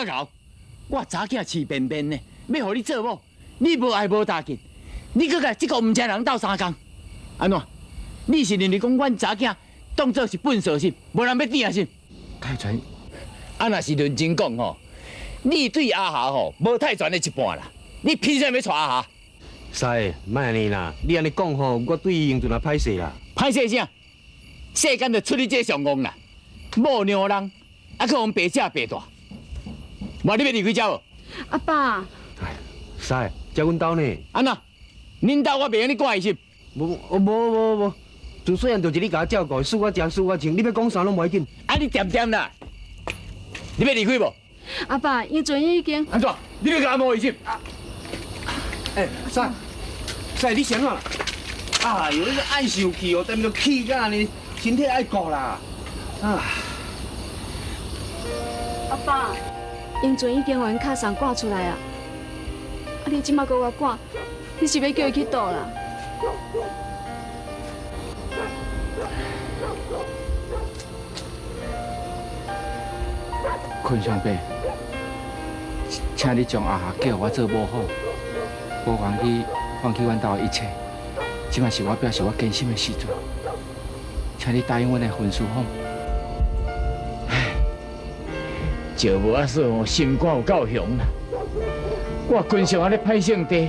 较𠢕，我查囝饲便便呢，欲予你做某，你無愛無大緊，你閣共這個毋知人鬥相共，按怎？你是認為講阮查囝當做是糞掃是？無人欲撿啊是？泰全，啊若是論真講吼，你對阿霞吼無泰全的一半啦，你憑啥物欲娶阿霞？師，莫按呢啦，你按呢講吼，我對伊用陣也歹勢啦。歹勢啥？世間就出你這上戇啦，某娘人，啊，閣予人白食白大，無你欲離開遮無？阿爸，師，這阮兜呢？按怎？恁兜我袂用你管伊是？無，無無無，自細漢就是你共我照顧，使我食，使我穿，你欲講啥攏無要緊。啊，你恬恬啦，你欲離開無？阿爸，伊陣已經。按怎？你欲共我摸伊是？欸，師，師，你啥怎？哎喲，你愛受氣哦，踮著氣甲按呢，身體愛顧啦。啊！阿爸，英俊已經予𪜶敲送趕出來啊！啊，你這馬閣予趕，你是欲叫伊去佗啦？坤祥伯，請你將阿霞嫁予我做某好，無妨你放棄阮兜的一切。這馬是我表示我堅心的時陣，請你答應阮的婚事好？趙母仔嫂吼，心肝有夠雄啦！我經常按呢歹性地，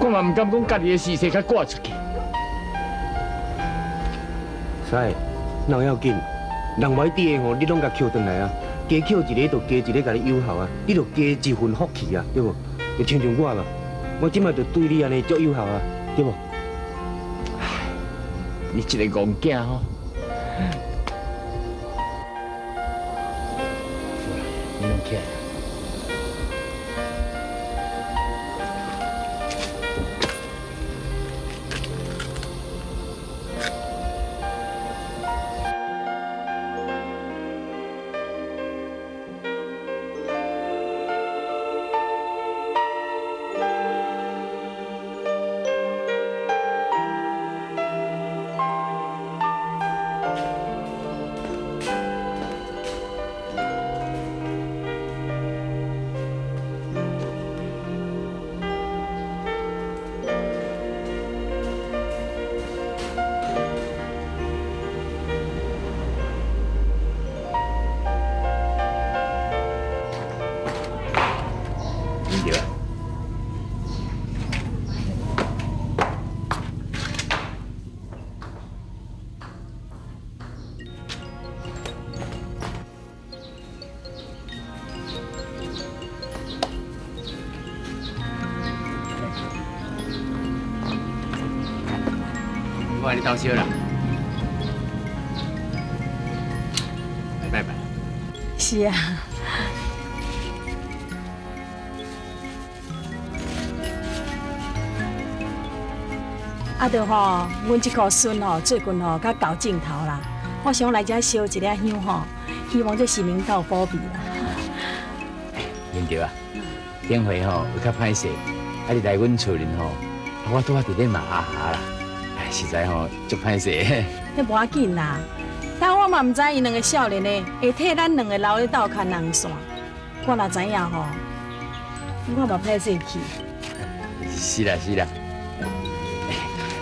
我嘛毋敢講家己的事勢較掛出去。師，哪有要緊？人無愛佇的吼，你攏共抾轉來啊！加抾一個就加一個，共你有效啊！你就加一份福氣啊，對無？就親像我嘛，我這擺就對你按呢足有效啊，對無？你這個戇囝吼！你攏起來。我來你偷笑啦，來拜拜。是啊。啊，著吼，阮這箍孫吼，最近吼較猴鏡頭啦。我想來遮燒一粒香吼，希望這神明鬥保庇啦。英橋啊，頂回吼有較歹勢，啊你來阮厝裡吼，我拄仔佇咧罵阿霞啦，哎，實在吼足歹勢。彼無要緊啦，但我嘛毋知𪜶兩个少年的會替咱兩个老咧鬥牽紅線。我若知影吼，我嘛歹勢去。是啦是啦。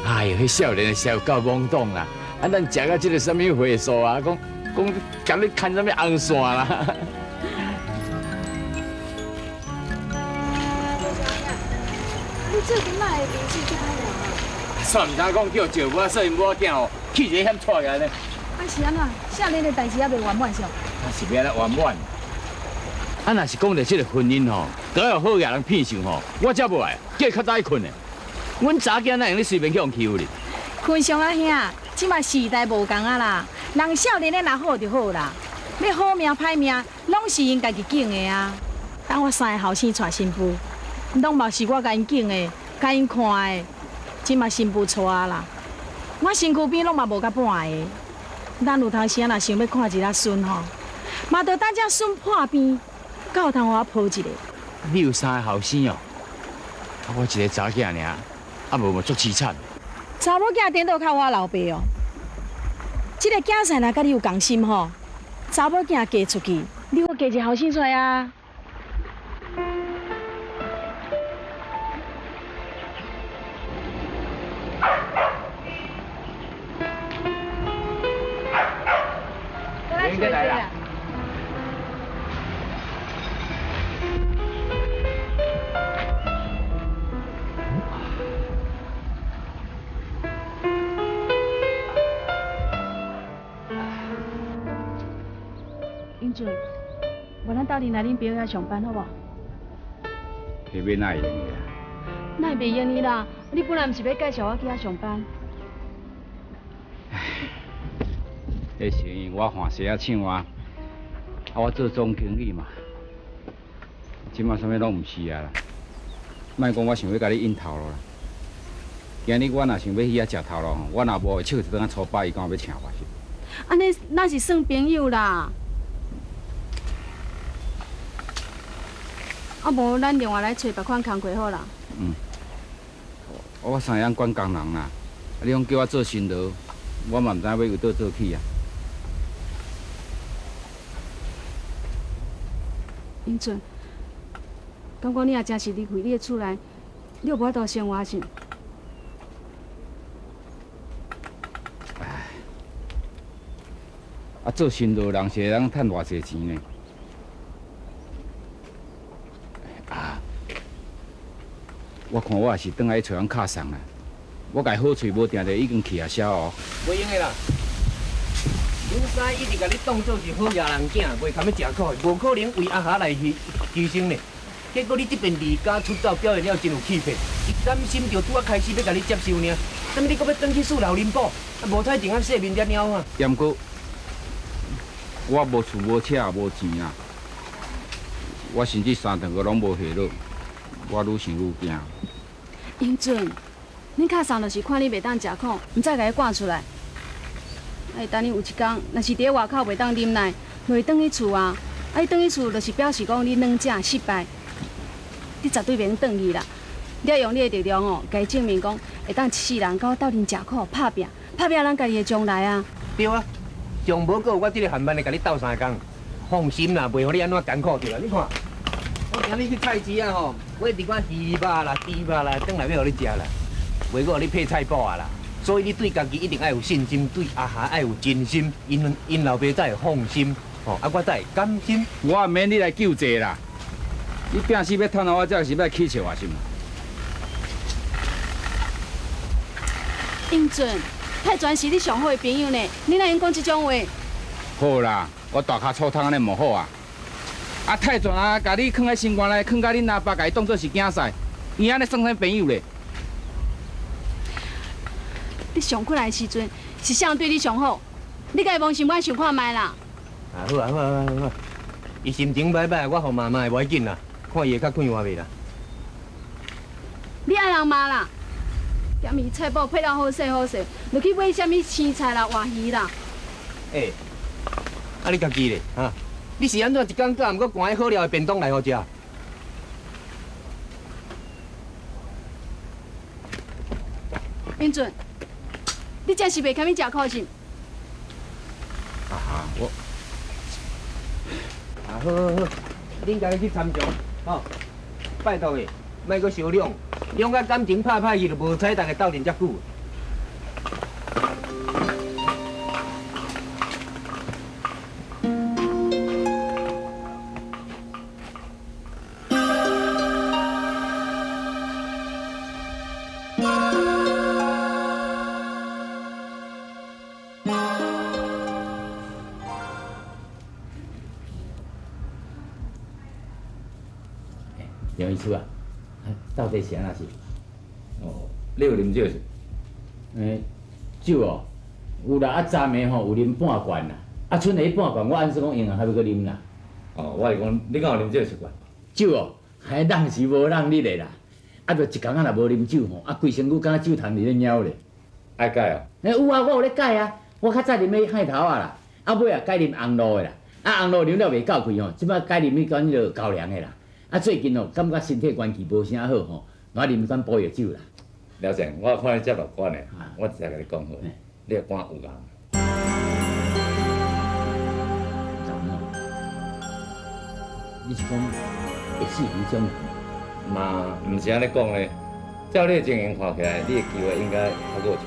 哎喲，彼少年的實有夠懵懂啦！啊，咱食到這个啥物歲數啊，講講共你牽啥物紅線啦？你最近哪會面色這歹啊？煞毋知影講叫趙母仔說𪜶某仔囝吼，氣一個險掣起來呢。啊是按怎？少年的代誌猶未圓滿上。啊是欲按怎圓滿？啊，若是講著這个婚姻吼，都要好額人騙受吼，我才無愛，叫伊較早去睏的。阮查囝哪會用得隨便去予欺負哩？坤祥阿兄，這馬時代無仝啊啦，人少年的若好就好啦，欲好命歹命，攏是𪜶家己揀的啊。等我三个後生娶新婦，攏嘛是我共𪜶揀的，共𪜶看的。這馬新婦娶啦，我身軀邊攏嘛無甲半个。咱有當時仔若想欲看一下孫吼，嘛著等這孫破病，才有通予我抱一下。你有三个後生哦，啊我一个查囝爾。啊無嘛足淒慘。查某囝顛倒靠我老爸哦。這个囝婿若佮你有仝心吼，查某囝嫁出去，你閣加一个後生出來啊！你來啦！英俊，無咱鬥陣來恁朋友遐上班好無？彼欲哪會用的啊？哪會袂用的啦？你本來毋是欲介紹我去遐上班？彼是因為我換鞋仔廠啊，啊我做總經理嘛，這馬啥物攏毋是啊啦。莫講我想欲共你應頭路啦，今日我若想欲去遐食頭路，我若無會笑一頓仔粗飽，伊敢有欲請我是？按呢咱是算朋友啦。啊無，咱另外來揣別款工課好啦。嗯，我啥會曉管工人啦？啊，你講叫我做辛勞，我嘛毋知影欲由佗做起啊。英俊，感覺你若真是離開你的厝內，你就無法度生活是？唉，啊，做辛勞人是會當趁偌濟錢呢？啊！我看我也是轉來去揣人敲送啦。我共伊好喙無定就已經去啊痟哦。袂用的啦，劉三一直共你當做是好野人囝，袂堪欲食苦，無可能為阿霞來犧犧牲呢。結果你這邊離家出走，表現了真有氣魄，伊甘心就拄仔開始欲共你接受爾，啥物你閣欲轉去四樓林寶，啊無彩情啊細面遮鳥啊！毋過我無厝無車也無錢啊，我甚至三頓閣攏無下落，我愈想愈驚。英俊，恁敲送就是看你袂當食苦，毋才共你趕出來。啊，等你有一工，若是佇咧外口袂當忍耐，就會轉去厝啊。啊，你轉去厝就是表示講你軟食失敗，你絕對袂用轉去啦。你愛用你的力量哦，共伊證明講會當一世人佮我鬥陣食苦，拍拚，拍拚咱家己的將來啊。對啊，上無閣有我這個韓萬的共你鬥相共，放心啦，袂予你按怎艱苦著啦。你看，我今日去菜市仔吼，買一寡魚肉啦、豬肉啦，轉來欲予你食啦，袂閣予你配菜脯啊啦。所以你對家己一定愛有信心，對阿霞愛有真心，𪜶𪜶老爸才會放心，吼，啊我才會甘心。我毋免你來救濟啦，你拚死欲趁予我這是欲起笑我是毋？英俊，泰全是你上好的朋友呢，你哪會用講這種話？好啦，我大跤粗通按呢無好啊。啊，泰全啊，共你囥佇心肝內，囥共恁阿爸，共伊當做是囝婿，伊按呢算啥朋友咧？你上困難的時陣，是啥人對你上好？你家己摸心肝想看覓啦。啊好啊好啊好啊，伊心情歹歹，我予罵罵會無要緊啦，看伊會較快活袂啦。你愛人罵啦？嫌伊菜脯配了好勢好勢，就去買啥物生菜啦、活魚啦。欸，啊你家己咧？哈？你是按怎一工到暗閣趕彼好料的便當來予食？英俊，你這是袂堪欲食苦是？啊，我啊好好好，恁家己去參詳，吼，拜託的，莫閣相兩，兩個感情拍歹去，就無彩逐家鬥陣遮久。梁醫師啊，到底是按怎是？哦，你有啉酒是？欸，酒哦，有啦，啊，昨暝吼有啉半罐啦，啊，賰彼半罐，我按算講用啊，還欲閣啉啦。哦，我是講，你敢有啉酒的習慣？酒哦，還人是無人日的啦，啊，就一工仔若無啉酒吼，啊，規身軀敢若酒蟲佇咧貓咧。愛戒哦？欸，有啊，我有咧戒啊，我較早啉彼海頭仔啦，啊，尾啊改啉紅露的啦，啊，紅露啉了袂夠氣吼，這擺改啉彼款彼个高粱的啦。啊，最近哦，感覺身體元氣無啥好吼，我啉款補藥酒啦。了解，我看你遮樂觀的，我直接共你講好，你的肝有癌。有癌哦？你是讲會死彼種人？嘛，毋是按呢講咧，照你的情形看起來，你的機會應該較閣有一擺。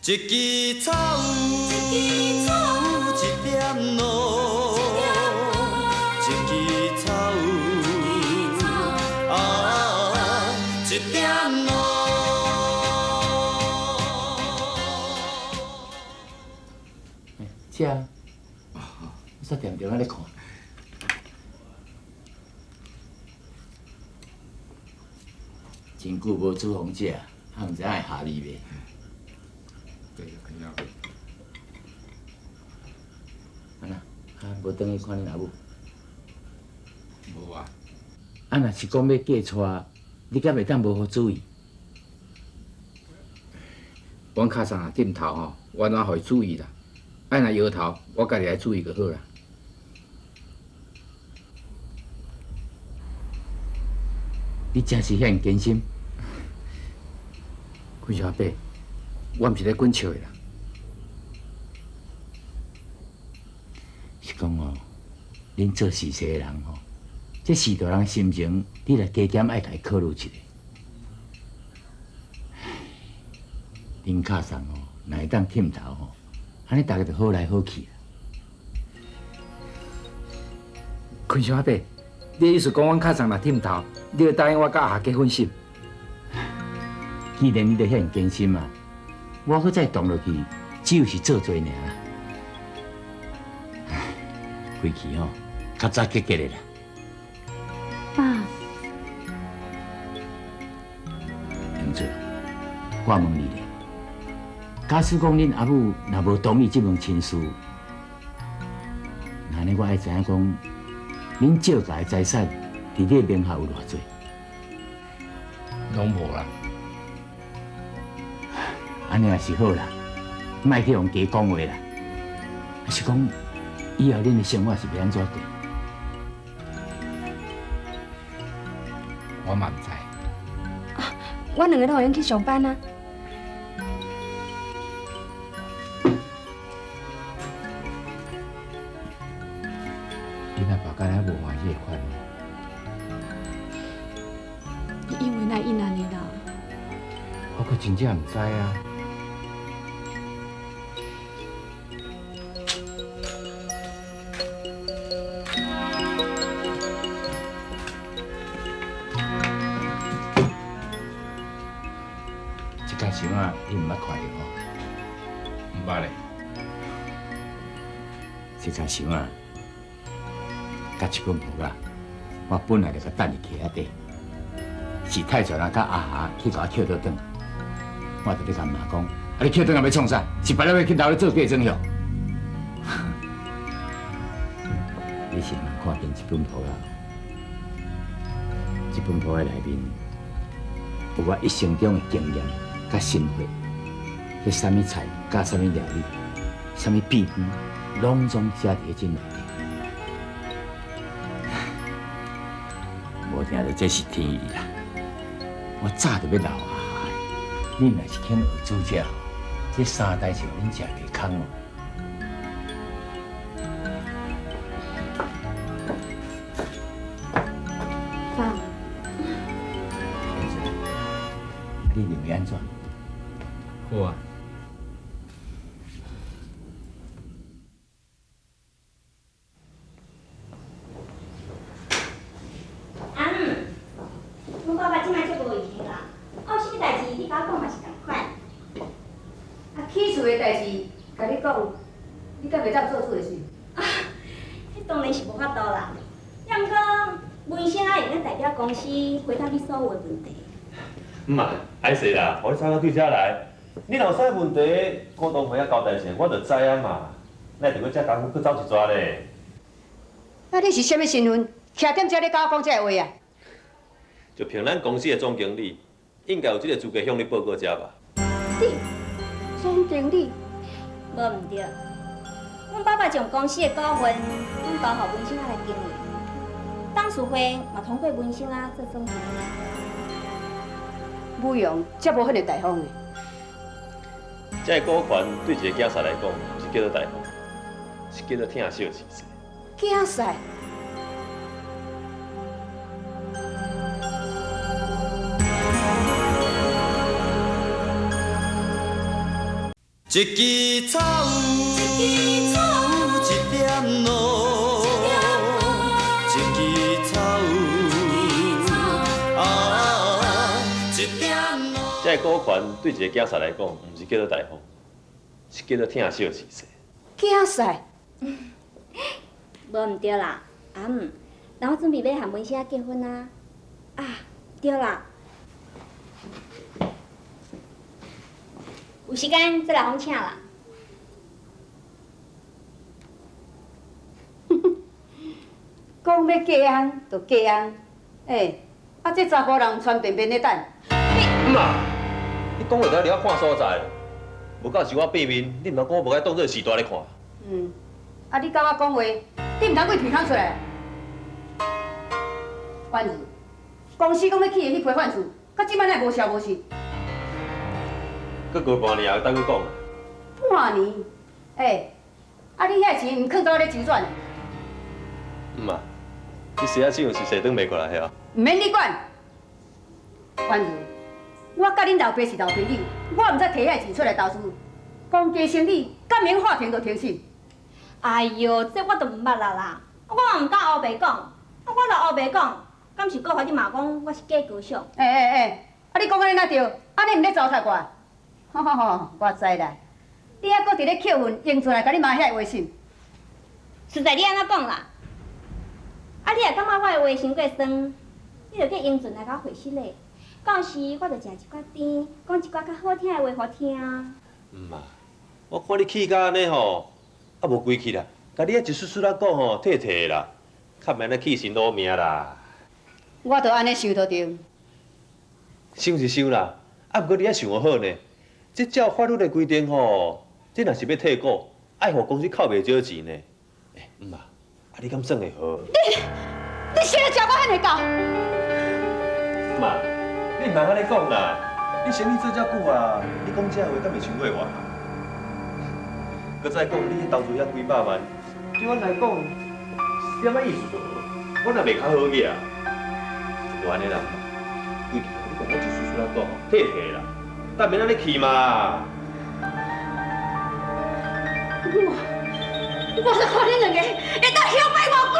一支草，一點露，一支草，啊，一點露。這，我煞恬恬仔咧看。真久無煮予食，啊，毋知影會合你袂？按怎？啊，無轉去看恁阿母？無啊。啊，若是講欲嫁娶，你敢會當無予注意？阮較早若忝頭吼，我按怎予伊注意啦？啊，若搖頭，我家己來注意就好啦。你真是遐爾堅心。坤祥阿伯，我毋是咧滾笑的啦。是講哦，恁做事勢的人吼，這序大人心情，你來加減愛共伊考慮一下。恁較送吼，若會當忝頭吼，按呢逐家就好來好去啦。坤祥阿伯，你的意思講，阮較送若忝頭，你會答應我佮阿霞結婚是？既然你都遐爾堅心啊，我閣再動落去，只有是做罪爾啦。回去吼，較早結結的啦。爸，英子，我問你咧，假使講恁阿母若無同意這門親事，那呢我愛知影講，恁趙家的財產佇你的名下有偌濟？攏無啦。按呢也是好啦，莫去予人加講話啦。啊是講，以後恁的生活是欲按怎過？我嘛毋知。啊，阮兩个攏會用去上班啊。恁阿爸敢若無歡喜的款。你以為哪會應按呢啦？我閣真正毋知啊。箱仔你毋捌看著吼？毋捌咧。這隻箱仔，佮這本簿仔，我本來就共等佇櫃仔底，是泰泉啊佮阿霞去共我抾倒轉，我就咧共罵講，啊你抾轉來欲創啥？是別咧欲去留咧做嫁妝哟？你是毋看見這本簿仔？這本簿仔內面有我一生中的經驗佮心血，彼啥物菜佮啥物料理，啥物秘方，攏總寫佇彼本內底。無定著這是天意啦！我早就欲留阿霞，恁若是肯學煮食，這三代就恁食袂空哦。爸，你認為按怎？好啊。阿姆，阮爸爸這擺足無閒啦，啊有啥物代志你共我講嘛是仝款。啊，起厝的代誌，共你講，你敢袂當做主的是？啊，彼當然是無法度啦。也毋過，文生仔會用代表公司回答你所有的問題。毋嘛，歹勢啦，予你走到對遮來。你若有啥問題，股東會仔交代一下，我就知啊嘛。哪會著閣遮艱苦閣走一逝咧？啊，你是啥物身份？徛踮遮咧共我講這个話啊？就憑咱公司的總經理，應該有這個資格向你報告這吧？你總經理？無毋對，阮爸爸將公司的股份攏交予文生仔來經營，董事會嘛通過文生仔做總經理。武勇這無遐爾大方的。這個股權對一個警察來講，毋是叫做大方，是叫做疼惜市勢。警察？一支草，一點露，一支草，啊，一點露。這個股權對一個警察來講，毋是叫做大方，是叫做疼惜市勢。警察？無毋對啦，阿姆，人我準備欲和文生仔結婚啊！啊，對啦，有時間再來訪請啦。講欲嫁翁就嫁翁，欸，啊這查埔人毋穿便便咧等。毋嘛，你講話著愛看所在，無到時我變面，你毋通講我無共當做序大咧看。嗯，啊你佮我講話，你毋通規鼻孔出來。婉如，公司講欲起的彼批番厝，到這擺哪會無消無息？閣過半年也會當閣講。半年？欸，啊你遐錢毋囥佗咧周轉？毋嘛，你洗仔手是洗轉袂過來遐？毋免你管。婉如，我佮恁老爸是老朋友，我毋知提遐錢出來投資，講家生理，敢免法庭就停審。哎喲，這我都毋捌啦啦，我嘛毋敢烏白講，啊我若烏白講，敢是閣予你罵講我是假高尚？欸欸欸，啊你講按呢哪對？按呢毋咧糟蹋我？吼吼吼，我知啦，你猶閣佇咧扣分，用出來共你媽遐的話是？實在你按怎講啦？啊你若感覺我的話傷過酸，你就叫英俊來共我回實咧。到時我就食一寡甜，講一寡較好聽的話予聽。毋嘛，我看你氣甲按呢吼，啊無規氣啦，共你遐一絲絲仔講吼，退退的啦，較免按呢氣神攞命啦。我就按呢想就對。想是想啦，啊，毋過你愛想好呢。這照法律的規定吼，這若是欲退股，愛予公司扣袂少錢呢。欸，毋嘛，啊你敢算會好？你先食我遐爾厚？媽，你毋通按呢講啦！你生意做遮久啊，你講這話敢袂傷過我？閣再講，你投資遐幾百萬，對阮來講一點仔意思都無，阮也袂較好額啊。無按呢啦，規氣你共我一絲絲仔講，退退啦，但免按呢氣嘛。我，我是看恁兩个會當休擺偌久。